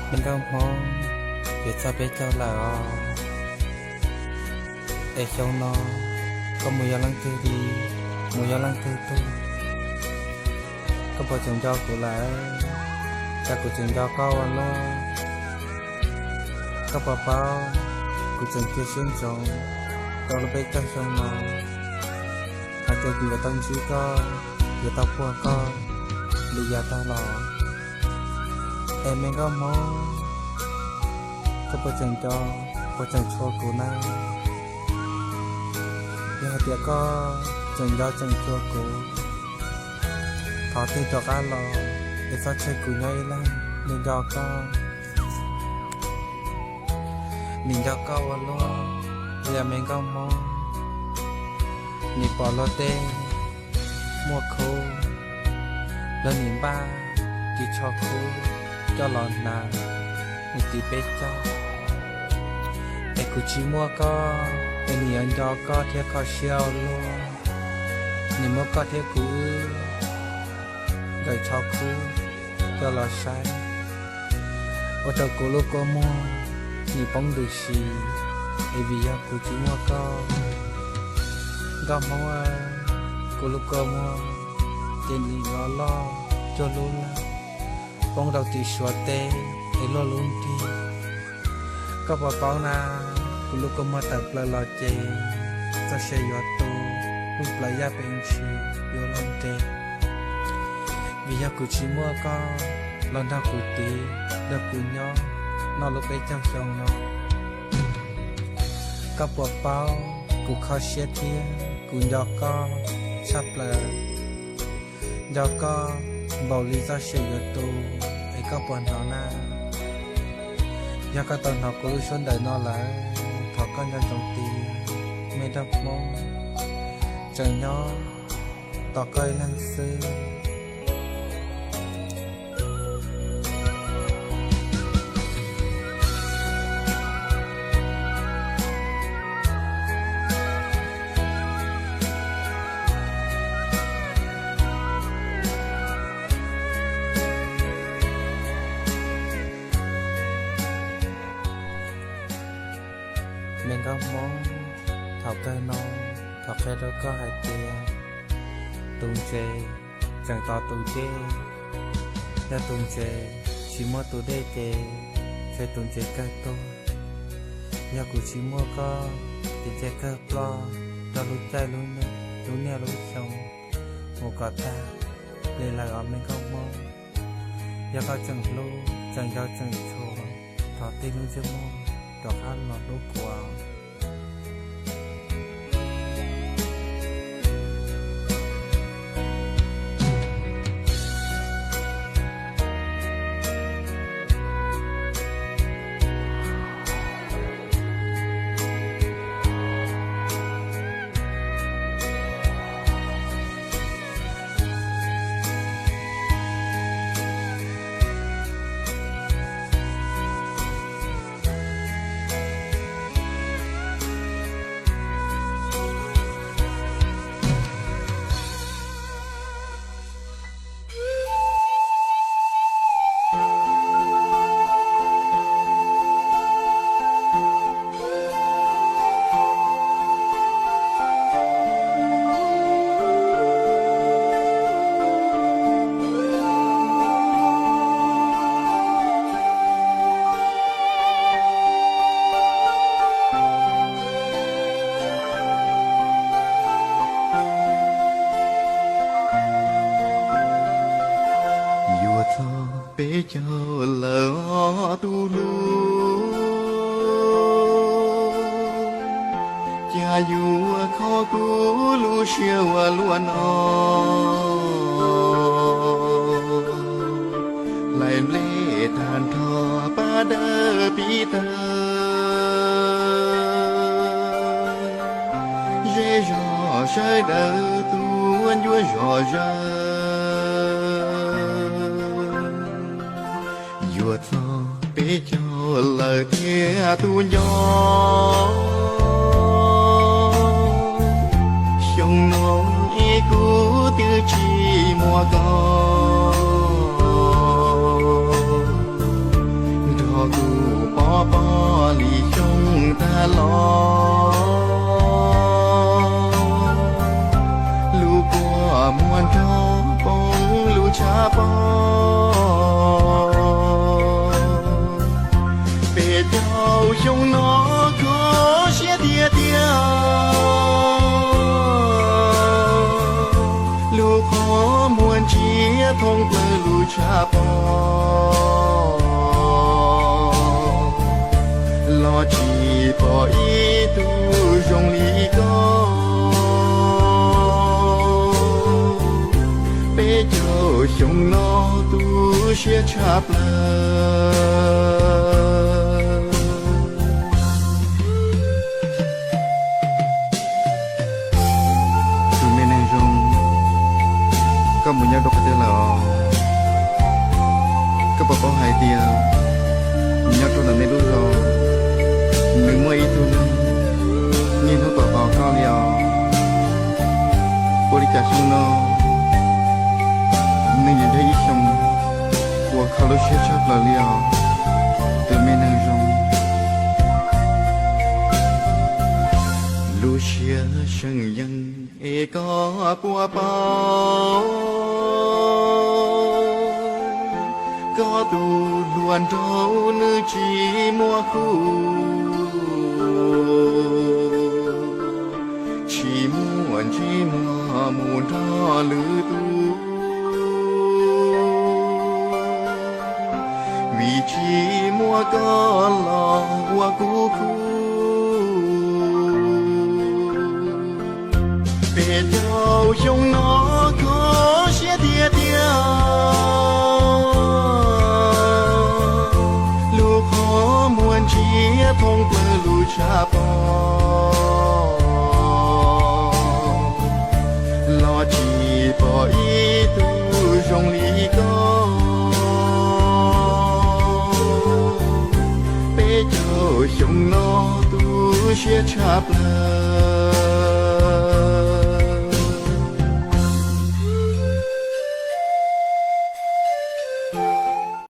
Me nkauj Hmoob, yuav txog peb caug lawm os. Es xyoo no koj mus yog leej twg li, mus yog leej twg tug, koj puas tseem nco kuv lawm? Cas kuv tseem nco koj ua luaj. Koj puas paub kuv tseem cia siab ntsoov rau lub peb caug xyoo no, hais tias kuv yuav tau ntsib koj, yuav tau puag koj li yav tag los. Es me nkauj Hmoob, koj puas tseem nco, puas tseem tshua kuv na? Yog hais tias koj tseem nco tseem tshua kuv, thov tig rov qab los, es txhob tseg kuv nyob ib leeg, nim nco koj. Nim nco koj ua luaj li os me nkauj Hmoob. Nim pom luag tej muaj khub, luag nim npaj ris tsho khub coj los hnav mus tiv peb caug. Es kuv tsis muaj koj, es nim yuav nco koj thiab kho siab ua luaj. Nim muab koj thiab kuv wb nkawm tsho khub coj los saib, ua rau kuv lub kua muag nim poob ntws si, es vim yog kuv tsis muaj koj. Nkauj Hmoob, kuv lub kua muag ces nim loj loj cuag lub lawg, poob rau tim Suav teb es luaj lub nrig. Koj puas paub na, kuv lub kua muag tawm plaws los ces txoj sia yuav tu, lub plawv yaj pes ntshis yuav luag nres. Vim yog kuv tsis muaj koj los nrog kuv tiv, nrog kuv nyob noj lub peb caug xyoo no. Koj puas paub kuv kho siab thiab kuv nco koj tshaj plaws, nco koj npaum li txoj sia yuav tu, es koj puas hnov na? Yog koj tau hnov kuv lub suab ntawm no lawm, thov koj nco ntsoov tias me nkauj Hmoob tseem nyob tos koj ib leeg xwb. Me nkauj Hmoob, thaum kawg no thov qhia rau koj hais tias tus ntses tseem tos tus dej, yog tus ntses tsis muaj tus dej ces ntshe tus ntses kawg tuag. Yog kuv tsis muaj koj ces ntshe kawg ploj rau lub caij lub niaj lub xyoo mus kom tag li lawm os me nkauj Hmoob. Yog koj tseem hlub tseem nco tseem tshua, thov tig lub ntsej muag rov qab los hlub kuv. Yuav txog peb caug lawm os tus hlub, cas yuav kho kuv lub siab ua luaj no. Hlais nplej tag nrho pab dawb pib tawg, zej zog sawv daws tuaj ncuav zog zawg. Yuav txog peb caug lawm thiab tus nco, xyoo no es kuv twb tsis muaj koj. Tsis pom ib tug zoo li koj, peb caug xyoo no tu siab tshaj plaws. Tus me neeg zoo, koj mus nyob rau qhov twg lawm os? Koj puas paub hais tias nyob rau ntawm nej lub zos, nws muaj ib tug neeg niaj hnub tos tos koj li os? Ua li cas xyoo no nws yuav yog ib xyoo uas kho lub siab tshaj plaws li os, tus me neeg zoo? Lub siab seem yeej es koj puas paub, koj tus hluas nraug nws tsis muaj khuj, tsis muaj ntsej muag mus nrog lwm tus, vim tsis muaj koj los ua kuv khuj. Peb caug xyoo no kho siab tiag tiag, lub qhov muag ntsiag thoob plaws lub tshav pob, los tsis pom ib tug zoo li koj. Peb caug xyoo no tu siab tshaj plaws.